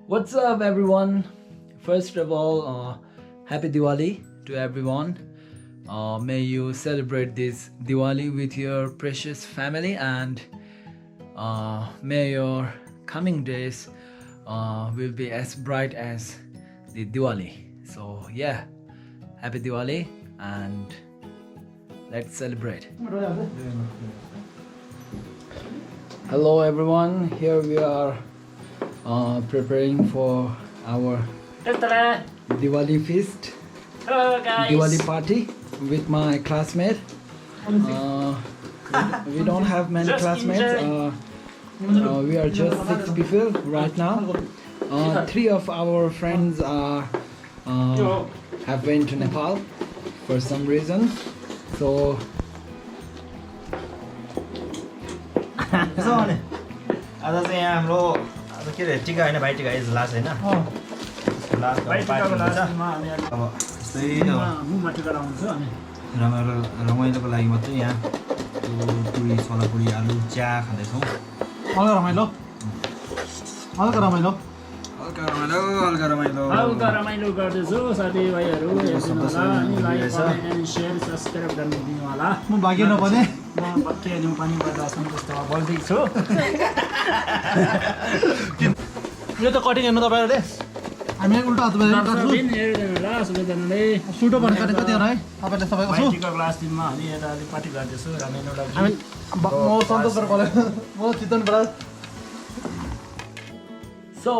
What's up, everyone? First of all, happy Diwali to everyone. May you celebrate this Diwali with your precious family, and may your coming days will be as bright as the Diwali. So yeah, happy Diwali, and let's celebrate. Hello everyone, here we are preparing for our Diwali feast. Hello guys. Diwali party with my classmate. We don't have many Just classmates. We are just 6 people right now. 3 of our friends have been to Nepal for some reason. So आज चाहिँ यहाँ हाम्रो अब के अरे टिका होइन भाइ टिका इज लास्ट होइन लास्ट अब यस्तै रमाइलोको लागि मात्रै यहाँ पुरी छोलापुरी आलु चिया खाँदैछौँ हल्का रमाइलो गर्दैछु साथीभाइहरू सेयर सब्सक्राइब गर्नु दिनु होला म भाग्य नपर्ने पानी पर्दा सन्तुष्ट बोल्दैछु यो त कटिङ हेर्नु तपाईँहरूले हामी उल्टा हात सबैजनाले सुटो भन्ने कति कति है तपाईँले सबैको भाइटिकाको लास्ट दिनमा हामी यता अलिक पार्टी गर्दैछु रमाइलो लाग्छ हामी म सन्तोष कलेज म Chitwan bras. So,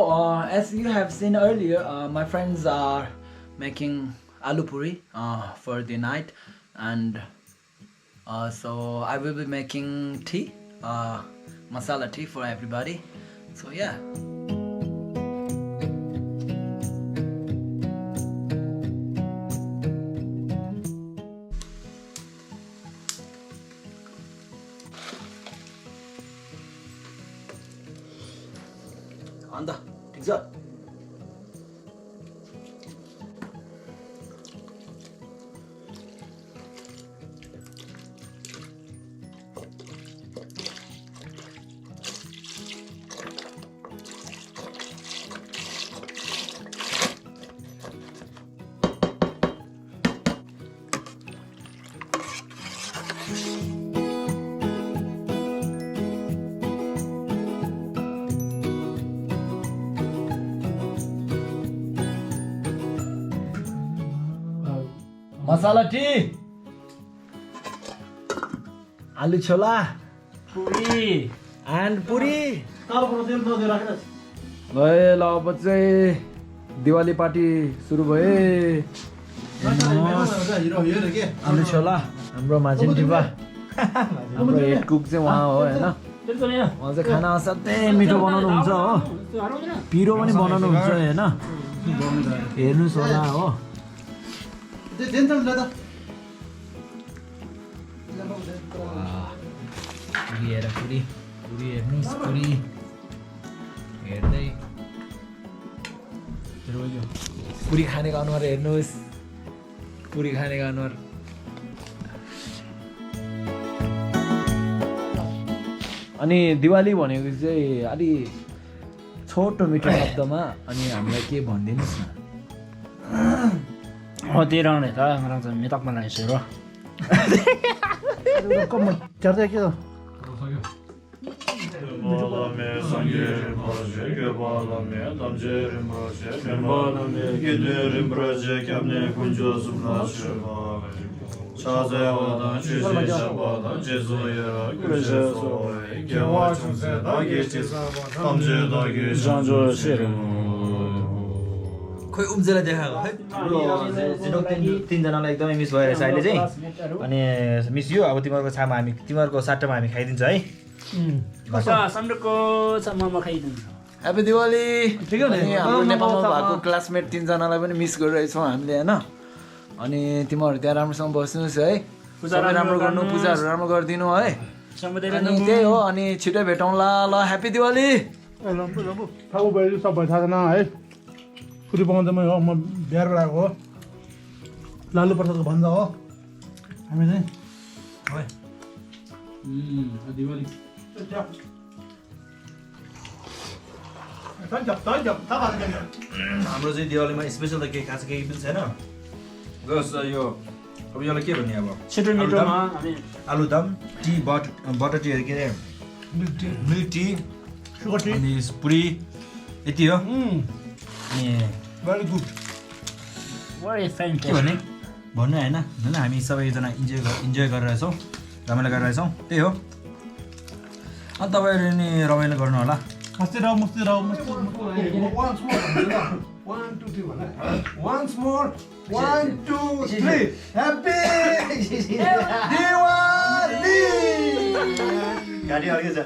as you have seen earlier, my friends are making aloo puri for the night, and so I will be making tea, masala tea for everybody. So yeah. Anda, pizza. Masala tea, aloo chola, Puri and puri. ल अब चाहिँ Diwali party सुरु भए. आलु छोला हाम्रो माझिन टिपा हाम्रो head cook चाहिँ उहाँ हो होइन. उहाँ चाहिँ खाना असाध्यै मिठो बनाउनु हुन्छ हो, पिरो पनि बनाउनु हुन्छ होइन. हेर्नुहोस् होला हो. पुरी हेर पुरी हेर्नुहोस् पुरी हेर्दै पुरी खानेको अनुहार हेर्नुहोस्, पुरी खानेको अनुहार. अनि दिवाली भनेको चाहिँ अलि छोटो मिठो शब्दमा अनि हामीलाई के भनिदिनुहोस् न. त्यही रहने त राम्रो मेतकमा लागेको र चर्चा के हो Bağlame, sangerim bacak, bağlame, damcerim bacak, bağlame, giderim bacak, emne kuncasım naşıva. Çazevada, çiçeğe şabada, cezoya, güce soy, kevaçım seda geçiz, damceda geç, janjo şerim. खोइ उब्जेर देखाएको है हाम्रो तिनजनालाई एकदमै मिस भइरहेछ अहिले चाहिँ. अनि मिस यो अब तिमीहरूको छामा हामी तिमीहरूको साटोमा हामी खाइदिन्छ है. सन्दुकको मोमो खाइदिन्छ. ह्याप्पी दिवाली. ठिकै हो नि. हाम्रो नेपालमा भएको क्लासमेट 3 जनालाई पनि मिस गरिरहेछौँ हामीले होइन. अनि तिमीहरू त्यहाँ राम्रोसँग बस्नुहोस् है, सबै राम्रो गर्नु, पूजाहरू राम्रो गरिदिनु है. अनि त्यही हो. अनि छिटै भेटौँला. ल ह्याप्पी दिवाली. थाहा भयो सबै थाहा छैन है. पुरी पकाउँदैमै हो, म बिहारबाट आएको हो, लालु प्रसादको भन्छ हो हामी चाहिँ. दिवाली हाम्रो चाहिँ दिवालीमा स्पेसल त केही खास केही पनि छैन बस यो अब यसलाई के भन्ने अब छिटो मिठोमा हामी आलुदम टी बटर टी के अरे मिल्क टी सुगर टी अनि पुरी यति हो अनि भेरी गुड वेरी के भन्ने भन्नु होइन होइन हामी सबैजना इन्जोय गरिरहेछौँ रमाइलो गरिरहेछौँ त्यही हो अनि तपाईँहरू नि रमाइलो गर्नु होला मस्ती रह One, two, three, once more. 1, 2, 3. Happy Diwali! गाडी अर्कै छ